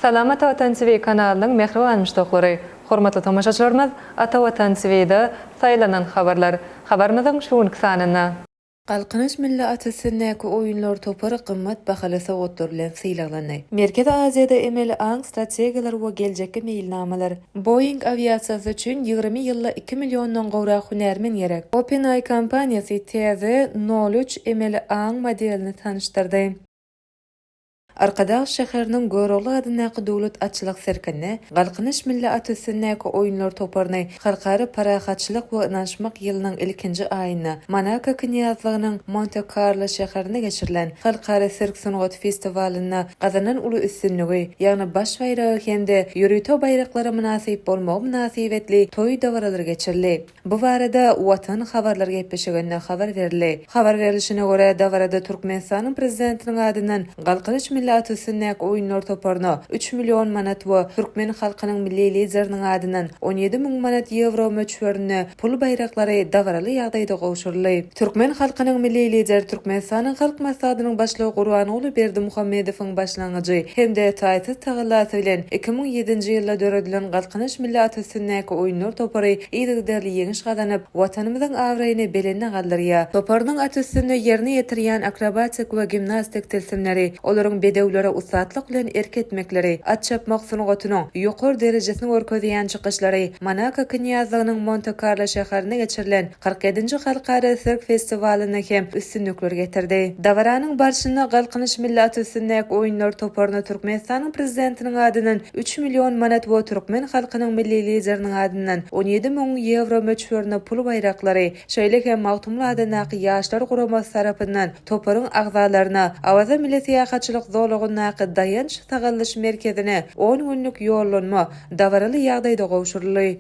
Salam Ata Watan TV kanalynyň mähriban muşdaklary! Hormatly tomaşaçylarymyz Ata Watan TV-de Saýlanan habarlar habarymyzyň şu günki sanynda. Galkynyş milli at üstündäki oýunlar topary gymmat bahaly sowgatlar bilen sylaglandy. Merkezi Aziýada emeli aň, strategiýalar we geljekki meýilnamalar. Boeing awiasiýasy üçin 20 ýylda iki milliondan gowrak hünärmen gerek. OpenAI kompaniýasy täze nol üç emeli aň modelini tanyşdyrdy. Arkadag şäheriniň Görogly adyndaky döwlet atçylyk sirkinde Galkynyş milli at üstündäki oýunlar toparyny Halkara parahatçylyk we ynanyşmak ýylynyň ilkinji aýynda Monako Knýazlygynyň Monte-Karlo şäherinde geçirilen Halkara sirk sungaty festiwalynda gazanan uly üstünligi, ýagny baş baýragy hem-de ýörite baýraklara mynasyp bolmagy mynasybetli toý dabaralary geçirildi. Bu barada Watan habarlar gepleşiginde habar berildi. Habar berlişine görä, dabarada Türkmenistanyň Prezidentiniň adyndan Galkynyş milli at üstündäki oýunlar toparyna üç million manat we türkmen halkynyň Milli Lideriniň adyndan 17 müň manat ýewro möçberinde pul baýraklary dabaraly ýagdaýda gowşuryldy. Türkmen halkynyň Milli Lideri Türkmenistanyň Halk Maslahatynyň Başlygy Gurbanguly Berdimuhamedowyň başlangyjy hem-de taýsyz tagallasy bilen 2007-nji ýylda döredilen Galkynyş milli at üstündäki oýunlar topary yzygiderli ýeňiş gazanyp, Watanymyzyň abraýyny belende galdyrýar. Toparynyň at üstünde ýerine ýetirýän akrobatik we gimnastik tilsimleri, olaryň bedewlere ussatlyk bilen erk etmekleri, at çapmak sungatynyň ýokary derejesini görkezýän çykyşlary Monako Knýazlygynyň Monte-Karlo şäherinde geçirilen 47-nji halkara sirk festiwalynda hem üstünlikler getirdi. Dabaranyň barşynda Galkynyş milli at üstündäki oýunlar toparyna Türkmenistanyň Prezidentiniň adyndan üç million manat we türkmen halkynyň Milli Lideriniň adyndan 17 müň ýewro möçberinde pul baýraklary, şeýle hem Magtymguly adyndaky Ýaşlar guramasy tarapyndan toparyň agzalaryna Awaza milli syýahatçylyk zolagyndaky Daýanç sagaldyş merkezine on günlük ýollanma dabaraly ýagdaýda gowşuryldy.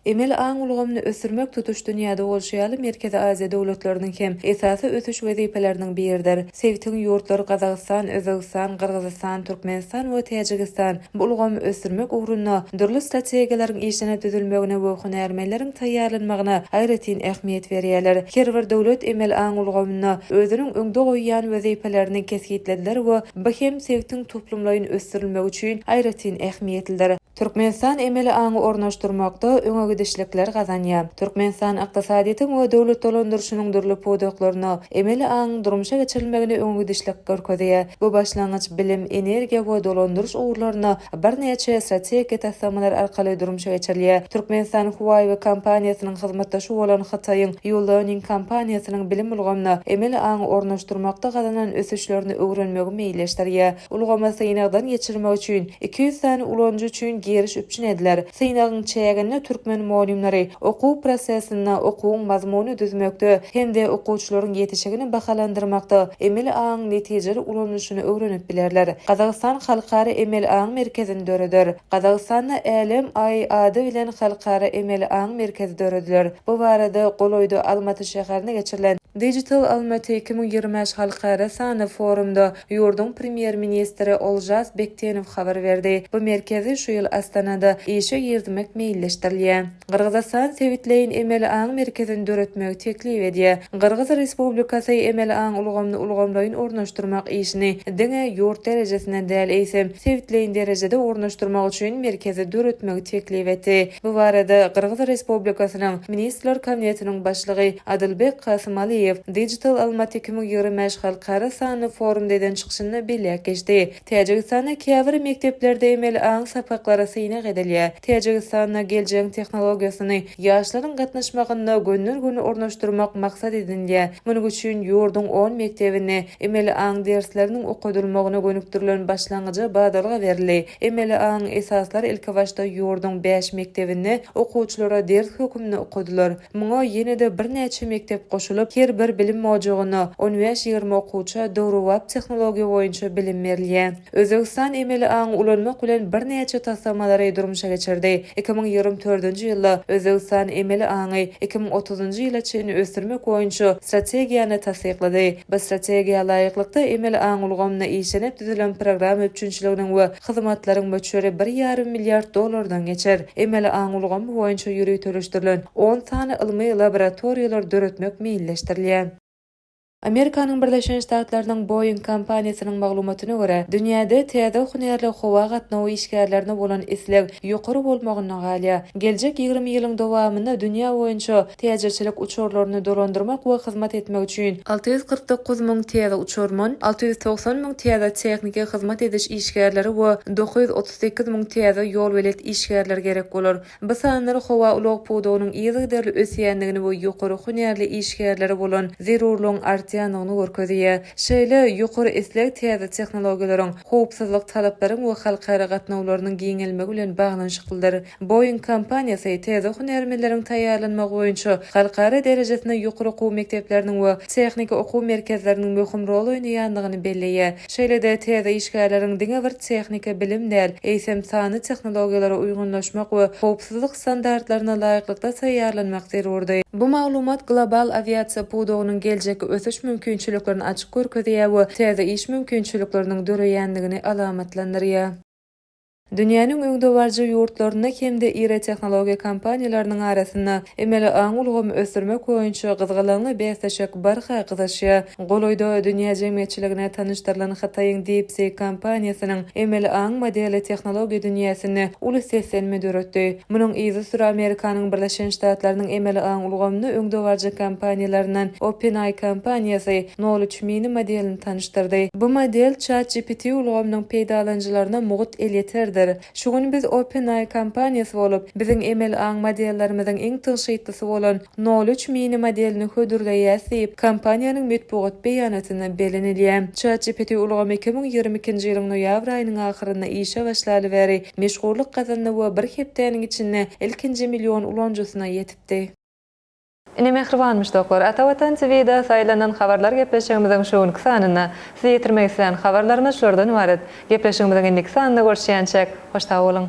Emeli aň ulgamyny ösdürmek tutuş dünýäde bolşy ýaly Merkezi Aziýa döwletleriniň hem esasy ösüş wezipeleriniň biridir. Sebitiň ýurtlary Gazagystan, Özbegistan, Gyrgyzystan, Türkmenistan we Täjigistan bu ulgamy ösdürmek ugrunda dürli strategiýalaryň işlenip düzülmegine we hünärmenleriň taýýarlanmagyna aýratyn ähmiýet berýärler. Her bir döwlet emeli aň ulgamynda özüniň öňde goýýan wezipelerini kesgitlediler we bu hem sebitiň toplumlaýyn ösdürilmegi üçin aýratyn ähmiýetlidir. Türkmenistan emeli aňy ornaşdyrmakda öňegidişlikler gazanýar. Türkmenistan ykdysadyýetiň we döwlet dolandyryşynyň dürli pudaklarynda emeli aňyň durmuşa geçirilmegine öňegidişlik görkezýär. Bu başlangyç bilim, energiýa we dolandyryş ugurlarynda birnäçe strategik taslamalar arkaly durmuşa geçirilýär. Türkmenistan Huawei kompaniýasynyň hyzmatdaşy bolan Hytaýyň U-Learning kompaniýasynyň bilim ulgamyna emeli aňy ornaşdyrmakda gazanan ösüşlerini öwrenmegi meýilleşdirýär. Ulgamy synagdan geçirmek üçin 200 sany ulanyjy üçin giriş üpjün ediler. Synagyň çäginde türkmen mugallymlary okuw prosesinde okuwyň mazmunyny düzmekde hem-de okuwçylaryň ýetişigini bahalandyrmakda emeli aňyň netijeli ulanylyşyny öwrenip bilerler. Gazagystan Halkara emeli aň merkezini döreder. Gazagystanda Älem AI ady bilen Halkara emeli aň merkezi dörediler. Bu barada golaýda Almaty şäherinde geçirilen Digital Almaty 2025 halkara sanly forumda ýurduň Premýer-ministri Olžas Bektenow habar berdi. Bu merkezi şu ýyl Astanada işe girizmek meýilleşdirilýär. Gyrgyzystan sebitleýin emeli aň merkezini döretmegi teklip edýär. Gyrgyz Respublikasy emeli aň ulgamyny ulgamlaýyn ornaşdyrmak işini diňe ýurt derejesinde däl, eýsem, sebitleýin derejede ornaşdyrmak üçin merkezi döretmegi teklip etdi. Bu barada Gyrgyz Respublikasynyň Ministrler Kabinetiniň Başlygy Adylbek Kasymaliýew Digital Almaty 2025 halkara sanly forumda eden çykyşynda belläp geçdi. Täjigistanda käbir mekdeplerde emeli aň sapaklary synag edilýär. Täjigistanda geljegiň tehnologiýasyny ýaşlaryň gatnaşmagynda gönden-göni ornaşdyrmak maksat edinilýär. Munuň üçin ýurduň on mekdebinde emeli aň dersleriniň okadylmagyna gönükdirilen başlangyja badalga berildi. Emeli aňyň esaslary ilkibaşda ýurduň bäş mekdebinde okuwçylara ders hökmünde okadylar. Muňa ýene-de birnäçe mekdep goşulyp, her bir bilim ojagynda on bäş-ýigrimi okuwça döwrebap tehnologiýa boýunça bilim berilýär. Özbegistan emeli aňy ulanmak bilen birnäçe taslamalary durmuşa geçirdi. 2024-nji ýylda Özbegistan emeli aňy 2030-njy ýyla çenli ösdürmek boýunça strategiýany tassyklady. Bu strategiýa laýyklykda, emeli aň ulgamynda işlenip düzülen programma üpjünçiliginiň we hyzmatlaryň möçberi bir ýarym milliard dollardan geçer. Emeli aň ulgamy boýunça ýöriteleşdirilen on sany ylmy laboratoriýalar döretmek meýilleşdirilýär. Amerikanyň Birleşen Ştatlarynyň Boeing kompaniýasynyň maglumatyna görä, dünýäde täze hünärli howa gatnawy işgärlerine bolan isleg ýokary bolmagynda galýar. Geljek 20 ýylyň dowamynda dünýä boýunça täjirçilik uçarlaryny dolandyrmak we hyzmat etmek üçin 649 müň täze uçarman, 690 müň täze tehniki hyzmat ediş işgärleri we 938 müň täze ýolbelet işgärleri gerek bolar. Bu sanlar howa ulag pudagynyň yzygiderli ösýändigini we ýokary hünärli işgärlere bolan zerurlygyň artýandygyny görkezýär. Şeýle ýokary isleg täze tehnologiýalaryň, howpsuzlyk talaplaryň we halkara gatnawlarynyň giňelmegi bilen baglanyşyklydyr. Boeing kompaniýasy täze hünärmenleriň taýýarlanmagy boýunça halkara derejesinde ýokary okuw mekdepleriniň we tehniki okuw merkezleriniň möhüm rol oýnaýandygyny belleýär. Şeýle-de täze işgärleriň diňe bir tehniki bilim däl, eýsem sanly tehnologiýalara uýgunlaşmak we howpsuzlyk standartlaryna laýyklykda taýýarlanmak zerurdy. Bu maglumat global awiasiýa pudagynyň geljekki ösüş mümkinçiliklerini açyk görkezýär we täze iş mümkinçilikleriniň döreýändigini alamatlandyrýar. Dünýäniň öňdebaryjy ýurtlarynda hem-de iri tehnologiýa kompaniýalarynyň arasynda emeli aň ulgamy ösdürmek boýunça gyzgalaňly bäsleşik barha gyzyşýar. Golaýda dünýä jemgyýetçiligine tanyşdyrylan Hytaýyň DeepSeek kompaniýasynyň emeli aň modeli tehnologiýa dünýäsinde uly seslenme döretdi. Munuň yzysüre Amerikanyň Birleşen Ştatlarynyň emeli aň ulgamynda öňdebaryjy kompaniýalaryndan OpenAI kompaniýasy nol üç mini modelini tanyşdyrdy. Bu model ChatGPT ulgamynyň peýdalanyjylaryna mugt elýeterdir. Şu gün biz OpenAI kompaniýasy bolup, biziň emeli aň modellerimiziň iň tygşytlysy bolan nol üç mini modelini hödürleýäs diýip, kompaniýanyň metbugat beýanatynda bellenilýär. ChatGPT ulgamy 2022-nji ýylyň noýabr aýynyň ahyrynda işe başlaly bäri meşhurlyk gazandy we bir hepdäniň içinde ilkinji million ulanyjysyna ýetipdi. Ine mähriban muşdaklar, Ata Watan TV-de saýlanan habarlar gepleşigimiziň şu günki sanynda size ýetirmek islän habarlarymyz şulardan ybarat. Gepleşigimiziň indiki sanynda görüşýänçäk, hoş sag boluň!